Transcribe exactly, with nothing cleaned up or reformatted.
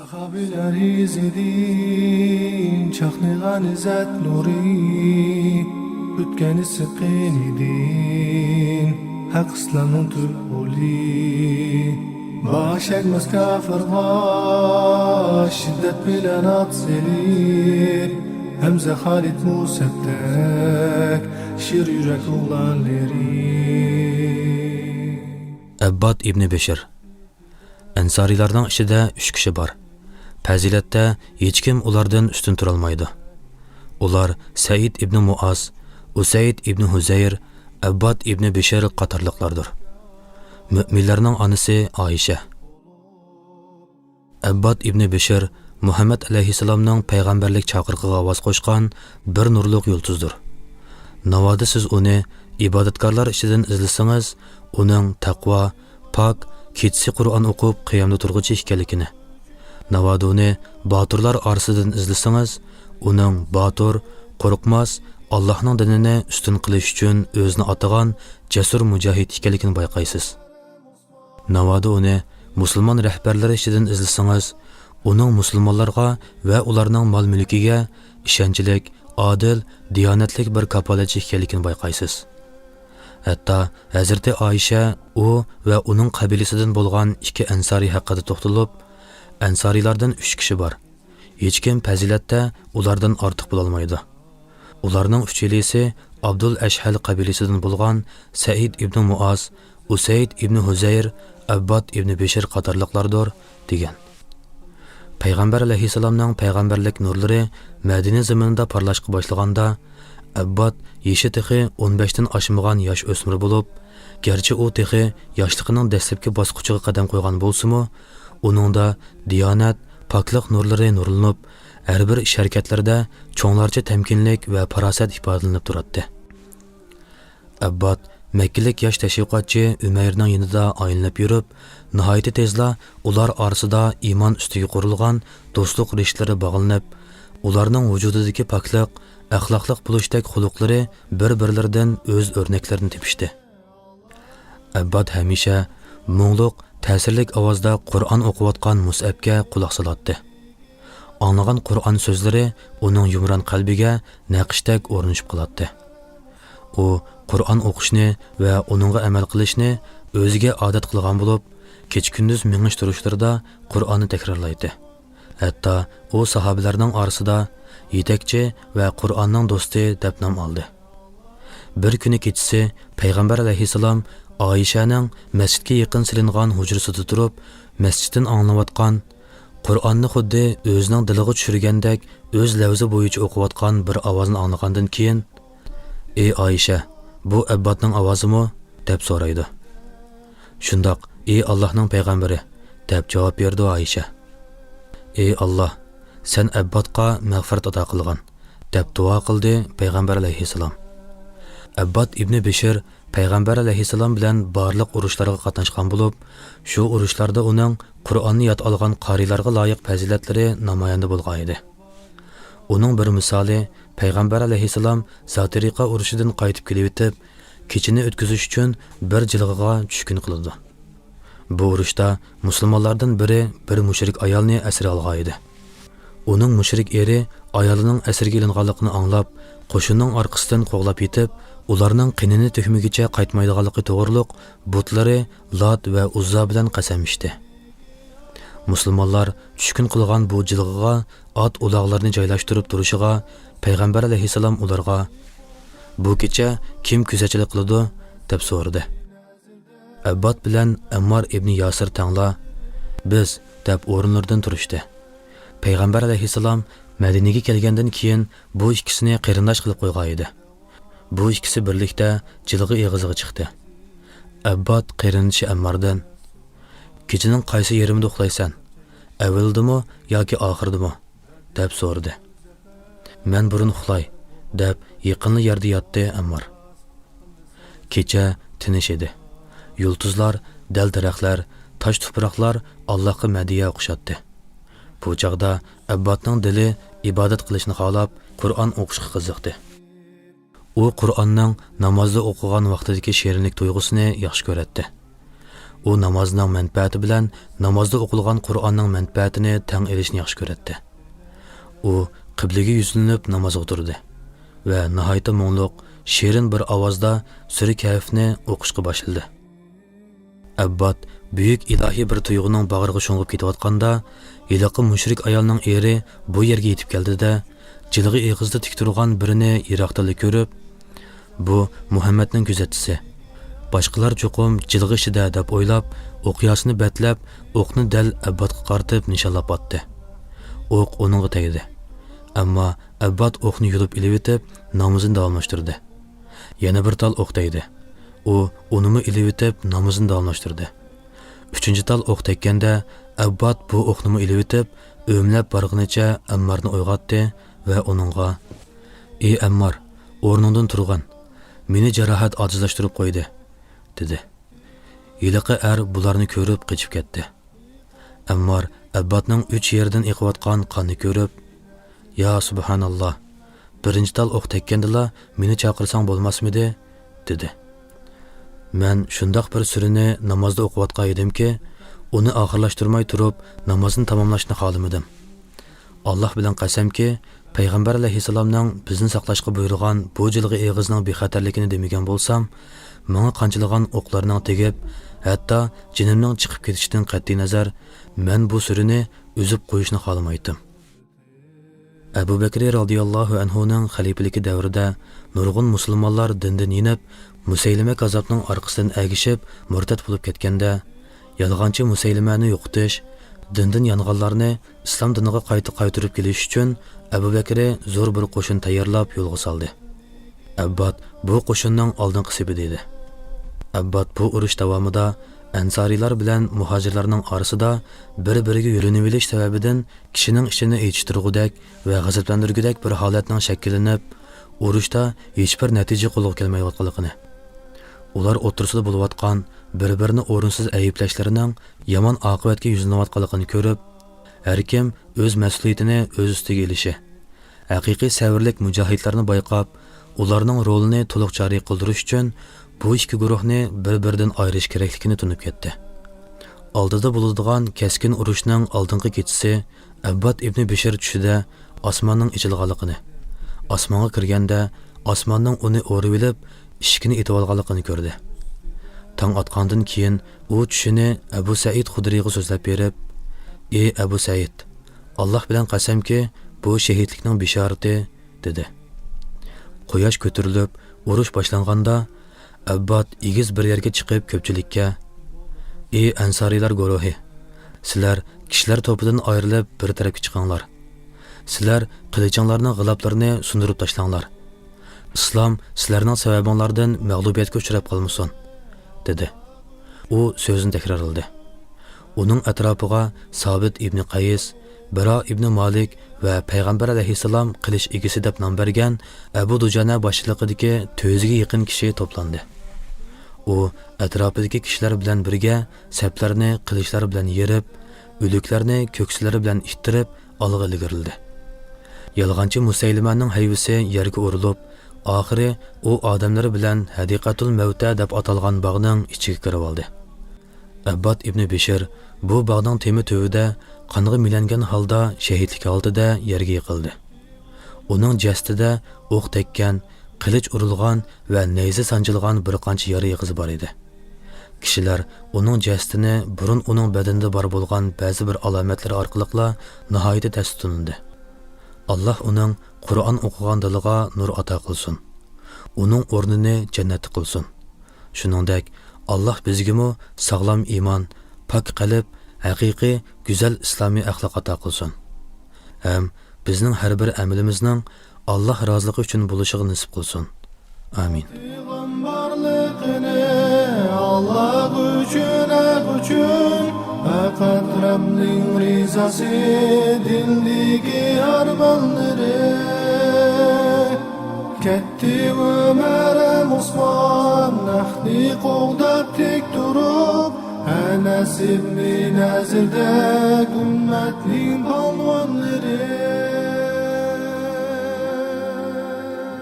ساھابىلەر ئىزىدىن چاقنىغان ئىززەت نۇرى، ئۆتكەن ئىسسىق قېنىدىن ھەق ئىسلامنىڭ تۈپ غولى. باش ئەگمەس كاپىرغا شىددەت بىلەن ئات سېلىپ، ھەمزە خالىد مۇسەبدەك شىر يۈرەك ئوغلانلىرى. ئەبباد ئىبنى بېشىر. ئەنسارىيلارنىڭ ئىچىدە ئۈچ كىشى بار. پەزىلەتتە ھېچكىم ئۇلاردىن ئۈستۈن تۇرالمايدۇ. ئۇلار سەئىد ئىبنى مۇئاز، ئۇسەيد ئىبنى ھۇزەير، ئەبباد ئىبنى بېشىر قاتارلىقلاردۇر. مۆمىنلەرنىڭ ئانىسى ئائىشە. ئەبباد ئىبنى بېشىر مۇھەممەد ئەلەيھىسسالامنىڭ پەيغەمبەرلىك چاقىرىقىغا ئاۋاز قوشقان بىر نۇرلۇق يۇلتۇزدۇر. ناۋادا سىز ئۇنى ئىبادەتكارلار ئىچىدىن ئىزلىسىڭىز، ئۇنىڭ تەقۋا، پاك، كېچىسى قۇرئان ئوقۇپ، قىيامدا تۇرغۇچى ئىكەنلىكىنى، ناۋادا ئۇنى باتۇرلار ئارىسىدىن ئىزلىسىڭىز، ئۇنىڭ باتۇر، قورقماس، ئاللاھنىڭ دىنىنى ئۈستۈن قىلىش ئۈچۈن ئۆزىنى ئاتىغان جەسۇر مۇجاھىد ئىكەنلىكىنى بايقايسىز. ناۋادا ئۇنى مۇسۇلمان رەھبەرلىرى ئىچىدىن ئىزلىسىڭىز، ئۇنىڭ مۇسۇلمانلارغا ۋە ئۇلارنىڭ مال-مۈلكىگە ئىشەنچلىك، ئادىل، دىيانەتلىك بىر كاپالەتچى ئىكەنلىكىنى بايقايسىز. ھەتتا ھەزرىتى ئائىشە ئۇ ۋە ئۇنىڭ قەبىلىسىدىن بولغان ئىككى ئەنسارىي ھەققىدە توختىلىپ، ئەنسارىيلاردىن ئۈچ كىشى بار. ھېچكىم پەزىلەتتە ئۇلاردىن ئارتۇق بولالمايدۇ. ئۇلارنىڭ ئۈچىلىسى ئابدۇل ئەشھەل قەبىلىسىدىن بولغان سەئىد ئىبنى مۇئاز، ئۇسەيد ئىبنى ھۇزەير، ئەبباد ئىبنى بېشىر قاتارلىقلاردۇر، دېگەن. پەيغەمبەر ئەلەيھىسسالامنىڭ پەيغەمبەرلىك نۇرلىرى مەدىنە زېمىنىدا پارلاشقا باشلىغاندا، ئەبباد يېشى تېخى ئون بەشتىن ئاشمىغان ياش ئۆسمۈر بولۇپ، گەرچە ئۇ تېخى ياشلىقىنىڭ دەسلەپكى باسقۇچىغا قەدەم قويغان بولسىمۇ، ئۇنىڭدا دىيانەت، پاكلىق نۇرلىرى نۇرلىنىپ، ھەر بىر ئىش-ھەرىكەتلىرىدە چوڭلارچە تەمكىنلىك ۋە پاراسەت ئىپادىلىنىپ تۇراتتى. ئەبباد مەككىلىك ياش تەشۋىقاتچى ئۈمەيرنىڭ يېنىدا ئايلىنىپ يۈرۈپ، ناھايىتى تېزلا ئۇلار ئارىسىدا ئىمان ئۈستىگە قۇرۇلغان دوستلۇق رىشتىلىرى باغلىنىپ، ئۇلارنىڭ ۋۇجۇدىدىكى پاكلىق، ئەخلاقلىق بولۇشتەك خۇلقلىرى بىر-بىرلىرىدىن ئۆز ئۆرنەكلىرىنى تېپىشتى. ئەبباد ھەمىشە مۇڭلۇق، تەسىرلىك ئاۋازدا قۇرئان ئوقۇۋاتقان مۇسئەبكە قۇلاق سالاتتى. ئاڭلىغان قۇرئان سۆزلىرى ئۇنىڭ يۇمران قەلبىگە نەقىشتەك ئورنىشىپ قالاتتى. ئۇ قۇرئان ئوقۇشنى ۋە ئۇنىڭغا ئەمەل قىلىشنى ئۆزىگە ئادەت قىلغان بولۇپ، كېچە-كۈندۈز مېڭىش-تۇرۇشلىرىدا قۇرئاننى تەكرارلايتتى. ھەتتا ئۇ ساھابىلەرنىڭ ئارىسىدا يېتەكچى ۋە قۇرئاننىڭ دوستى دەپ نام ئالدى. بىر كۈنى كېچىسى پەيغەمبەر ئەلەيھىسسالام ئائىشەنىڭ مەسچىتكە يېقىن سېلىنغان ھۇجرىسىدا تۇرۇپ، مەسچىتتىن ئاڭلىنىۋاتقان، قۇرئاننى خۇددى ئۆزىنىڭ دىلىغا چۈشۈرگەندەك ئۆز لەۋزى بويىچە ئوقۇۋاتقان بىر ئاۋازنى ئاڭلىغاندىن كېيىن، «ئى ئائىشە، بۇ ئەببادنىڭ ئاۋازىمۇ؟» دەپ سورايدۇ. «شۇنداق، ئى ئاللاھنىڭ پەيغەمبىرى» دەپ جاۋاب بېرىدۇ ئائىشە. «ئى ئاللاھ، سەن ئەببادقا مەغپىرەت ئاتا قىلغىن» دەپ دۇئا قىلدى پەيغەمبەر ئەلەيھىسسالام. ئەبباد ئىبنى بېشىر پەيغەمبەر ئەلەيھىسسالام بىلەن بارلىق ئۇرۇشلارغا قاتناشقان بولۇپ، شۇ ئۇرۇشلاردا ئۇنىڭ قۇرئاننى ياد ئالغان قارىيلارغا لايىق پەزىلەتلىرى نامايەندە بولغان ئىدى. ئۇنىڭ بىر مىسالى، پەيغەمبەر ئەلەيھىسسالام زاتىرىقا ئۇرۇشىدىن قايتىپ كېلىۋېتىپ، كېچىنى ئۆتكۈزۈش ئۈچۈن بىر جىلغىغا چۈشكۈن قىلىدۇ. بۇ ئۇرۇشتا مۇسۇلمانلاردىن بىرى بىر مۇشرىك ئايالنى ئەسىرگە ئالغان ئىدى. ئۇنىڭ مۇشرىك ئېرى ئايالىنىڭ ئەسىرگە ئېلىنغانلىقىنى ئاڭلاپ، قوشۇننىڭ ئارقىسىدىن قوغلاپ يېتىپ، ئۇلارنىڭ قېنىنى تۆكمىگۈچە قايتمايدىغانلىقى توغرۇلۇق بۇتلىرى لات ۋە ئۇززا بىلەن قەسەم ئىچتى. مۇسۇلمانلار چۈشكۈن قىلغان بۇ جىلغىغا ئات-ئۇلاغلىرىنى جايلاشتۇرۇپ تۇرۇشىغا، پەيغەمبەر ئەلەيھىسسالام ئۇلارغا، «بۇ كېچە كىم كۆزەتچىلىك قىلىدۇ؟» دەپ سورىدى. ئەبباد بىلەن ئەممار ئىبنى ياسىر تەڭلا، «بىز» دەپ ئورۇنلىرىدىن تۇرۇشتى. پەيغەمبەر ئەلەيھىسسالام مەدىنىگە كەلگەندىن كېيىن بۇ ئىككىسىنى قېرىنداش قىلىپ قويغان ئىدى. بۇ ئىككىسى بىرلىكتە جىلغا ئېغىزىغا چىقتى. ئەبباد قېرىندىشى ئەمماردىن، «كېچىنىڭ قايسى يېرىمىدە ئۇخلايسەن؟ ئەۋۋىلىدىمۇ ياكى ئاخىرىدىمۇ؟» دەپ سورىدى. «مەن بۇرۇن ئۇخلاي» دەپ يېقىنلا يەردە ياتتى ئەممار. كېچە تىنچ ئىدى. يۇلتۇزلار، دەل-دەرەخلەر، تاش-تۇپراقلار ئاللاھقا مەدھىيە ئوقۇشاتتى. بۇ چاغدا ئەببادنىڭ دىلى ئىبادەت قىلىشنى خالاپ، قۇرئان ئوقۇشقا قىزىقتى. ئۇ قۇرئاننىڭ نامازدا ئوقۇغان ۋاقتىدىكى شېرىنلىك تۇيغۇسىنى ياخشى كۆرەتتى. ئۇ نامازنىڭ مەنپەئەتى بىلەن نامازدا ئوقۇلغان قۇرئاننىڭ مەنپەئەتىنى تەڭ ئېلىشنى ياخشى كۆرەتتى. ئۇ قىبلىگە يۈزلىنىپ نامازغا تۇردى ۋە ناھايىتى مۇڭلۇق، شېرىن بىر ئاۋازدا سۈرە كەھفنى ئوقۇشقا باشلىدى. ئەببات بۈيۈك ئىلاھىي بىر تۇيغۇنىڭ باغرىغا شۇڭغۇپ كېتىۋاتقاندا، ھېلىقى مۇشرىك ئايالنىڭ ئېرى بۇ يەرگە يېتىپ كەلدى-دە، جىلغا ئېغىزدا تىك تۇرغان بىرىنى يىراقتىنلا كۆرۈپ، «بۇ مۇھەممەدنىڭ كۆزەتچىسى. باشقىلار چوقۇم جىلغا ئىچىدە» دەپ ئويلاپ، ئوقياسىنى بەتلەپ، ئوقنى دەل ئەبباتقا قارىتىپ نىشانلاپ ئاتتى. ئوق ئۇنىڭغا تەگدى. ئەمما ئەببات ئوقنى يۇلۇپ ئېلىۋېتىپ، نامىزىنى داۋاملاشتۇردى. يەنە بىر تال ئوق تەگدى. ئۇ ئۇنىمۇ ئېلىۋېتىپ، نامىزىنى داۋاملاشتۇردى. ئۈچىنچى تال ئوق تەگكەندە، ئەببات بۇ ئوقنىمۇ ئېلىۋېتىپ، ئۆمىلەپ بارغىنىچە ئەممارنى ئويغاتتى ۋە ئۇنىڭغا، «ئى ئەممار، ئورنۇڭدىن تۇرغىن، مېنى جاراھەت ئاجىزلاشتۇرۇپ قويدى» دېدى. ھېلىقى ئەر بۇلارنى كۆرۈپ قېچىپ كەتتى. ئەممار ئەبباتنىڭ ئۈچ يېرىدىن ئېقىۋاتقان قاننى كۆرۈپ، «يا سۇبھاناللا، بىرىنچى تال ئوق تەگكەندىلا مېنى چاقىرساڭ بولماسمىدى؟» دېدى. مەن شۇنداق بىر سۈرىنى نامازدا ئوقۇۋاتقان ئىدىمكى، ئۇنى ئاخىرلاشتۇرماي تۇرۇپ نامازنى تاماملاشنى خالىمىدىم. ئاللاھ بىلەن قەسەمكى، پەيغەمبەر ئەلەيھىسسالامنىڭ بىزنى ساقلاشقا بۇيرۇغان بۇ جىلغا ئېغىزنىڭ بىخەتەرلىكىنى دېمىگەن بولسام، ماڭا قانچىلىغان ئوقلارنىڭ تېگىپ، ھەتتا جېنىمنىڭ چىقىپ كېتىشىدىن قەتئىينەزەر، مەن بۇ سۈرىنى ئۈزۈپ قويۇشنى خالىمايتتىم. ئەبۇ بەكرى رازىياللاھۇ ئەنھۇنىڭ خەلىپىلىكى دەۋرىدە نۇرغۇن مۇسۇلمانلار دىندىن يېنىپ، مۇسەيلىمە كاززاپنىڭ ئارقىسىدىن ئەگىشىپ مۇرتەت بولۇپ كەتكەندە، يالغانچى مۇسەيلىمەنى يوقىتىش، دىندىن يانغانلارنى ئىسلام دىنىغا قايتا قايتۇرۇپ كېلىش ئۈچۈن ئەبۇ بەكرى زور بىر قوشۇن تەييارلاپ يولغا سالدى. ئەببات بۇ قوشۇننىڭ ئالدىنقى سېپىدە ئىدى. ئەببات بۇ ئۇرۇش داۋامىدا ئەنسارىيلار بىلەن مۇھاجىرلارنىڭ ئارىسىدا بىر-بىرىگە يۆلىنىۋېلىش سەۋەبىدىن كىشىنىڭ ئىچىنى ئېچىشتۇرغۇدەك ۋە غەزەپلەندۈرگۈدەك بىر ھالەتنىڭ شەكىللىنىپ، ئۇرۇشتا ھېچبىر نەتىجە قولغا كەلمەيۋاتقانلىقىنى، ئۇلار ئوتتۇرىسىدا بولۇۋاتقان بىر-بىرىنى ئورۇنسىز ئەيىبلەشلىرىنىڭ يامان ئاقىۋەتكە يۈزلىنىۋاتقانلىقىنى كۆرۈپ، ھەركىم ئۆز مەسئۇلىيىتىنى ئۆز ئۈستىگە ئېلىشى، ھەقىقىي سەۋرلىك مۇجاھىدلارنى بايقاپ، ئۇلارنىڭ رولىنى تولۇق جارى قىلدۇرۇش ئۈچۈن بۇ ئىككى گۇرۇھنى بىر-بىرىدىن ئايرىش كېرەكلىكىنى تونۇپ يەتتى. ئالدىدا بولىدىغان كەسكىن ئۇرۇشنىڭ ئالدىنقى كېچىسى ئەببات ئىبنى بىشىر چۈشىدە ئاسماننىڭ ئېچىلغانلىقىنى، ئاسمانغا كىرگەندە ئاسماننىڭ ئۇنى ئورىۋېلىپ، ئىشىكىنى ئېتىۋالغانلىقىنى كۆردى. تاڭ ئاتقاندىن كېيىن ئۇ چۈشىنى ئەبۇ سەئىد خۇدرىيغا سۆزلەپ بېرىپ، «ئى ئەبۇ سەئىد، ئاللاھ بىلەن قەسەمكى، بۇ شېھىتلىكنىڭ بېشارىتى» دېدى. قۇياش كۆتۈرۈلۈپ، ئۇرۇش باشلانغاندا، ئەببات ئېگىز بىر يەرگە چىقىپ كۆپچىلىككە، «ئى ئەنسارىيلار گۇرۇھى، سىلەر كىشىلەر توپىدىن ئايرىلىپ بىر تەرەپكە چىقىڭلار. سىلەر قىلىچىڭلارنىڭ غىلاپلىرىنى سۇندۇرۇپ تاشلاڭلار. ئىسلام سىلەرنىڭ سەۋەبىڭلاردىن مەغلۇبىيەتكە ئۇچراپ قالمىسۇن» دېدى. ئۇ سۆزىنى تەكرارلىدى. ئۇنىڭ ئەتراپىغا سابىت ئىبنى قەيس، بىرا ئىبنى مالىك ۋە پەيغەمبەر ئەلەيھىسسالام قىلىچ ئىگىسى دەپ نام بەرگەن ئەبۇ دۇجانە باشچىلىقىدىكى تۆت يۈزگە يېقىن كىشى توپلاندى. ئۇ ئەتراپىدىكى كىشىلەر بىلەن بىرگە سەپلەرنى قىلىچلار بىلەن يېرىپ، ئۆلۈكلەرنى كۆكسىلىرى بىلەن ئىتتىرىپ، ئالغا ئىلگىرىلىدى. يالغانچى مۇسەيلىمەنىڭ ھەيۋىسى يەرگە ئۇرۇلۇپ، ئاخىرى ئۇ ئادەملىرى بىلەن ھەدىقەتۇل مەۋتە دەپ ئاتالغان باغنىڭ ئىچىگە كىرىۋالدى. ئەببات ئىبنى بىشىر بۇ باغنىڭ تېمى تۈۋىدە قانغا مىلەنگەن ھالدا شەھىتلىك ھالىتىدە يەرگە يىقىلدى. ئۇنىڭ جەسىتىدە ئوق تەگكەن، قىلىچ ئۇرۇلغان ۋە نەيزە سانجىلغان بىر قانچە يارا ئىزى بار ئىدى. كىشىلەر ئۇنىڭ جەسىتىنى بۇرۇن ئۇنىڭ بەدىنىدە بار بولغان بەزى بىر ئالامەتلىرى ئارقىلىقلا ناھايىتى تەستە تونۇدى. ئاللاھ ئۇنىڭ قۇرئان ئوقۇغان دىلىغا نۇر ئاتا قىلسۇن. ئۇنىڭ ئورنىنى جەننەتتە قىلسۇن. شۇنىڭدەك، ئاللاھ بىزگىمۇ ساغلام ئىمان، پاك قەلب، ھەقىقىي گۈزەل ئىسلامىي ئەخلاق ئاتا قىلسۇن. ھەم بىزنىڭ ھەر بىر ئەمىلىمىزنىڭ ئاللاھ رازىلىقى ئۈچۈن بولۇشىغا نېسىپ قىلسۇن. ئامىن. پەيغەمبەرلىقىنى ئاللاھ ئۈچۈن، ھەق ئۈچۈن، پەقەت رەبنىڭ رىزاسى دىلدىكى ئارمانلىرى. كەتتى ئۆمەر ھەم ئوسمان، ھەقنى قوغداپ تىك تۇرۇپ، ئەنەس ئىبنى نەزىردەك ئۈممەتنىڭ پالۋانلىرى.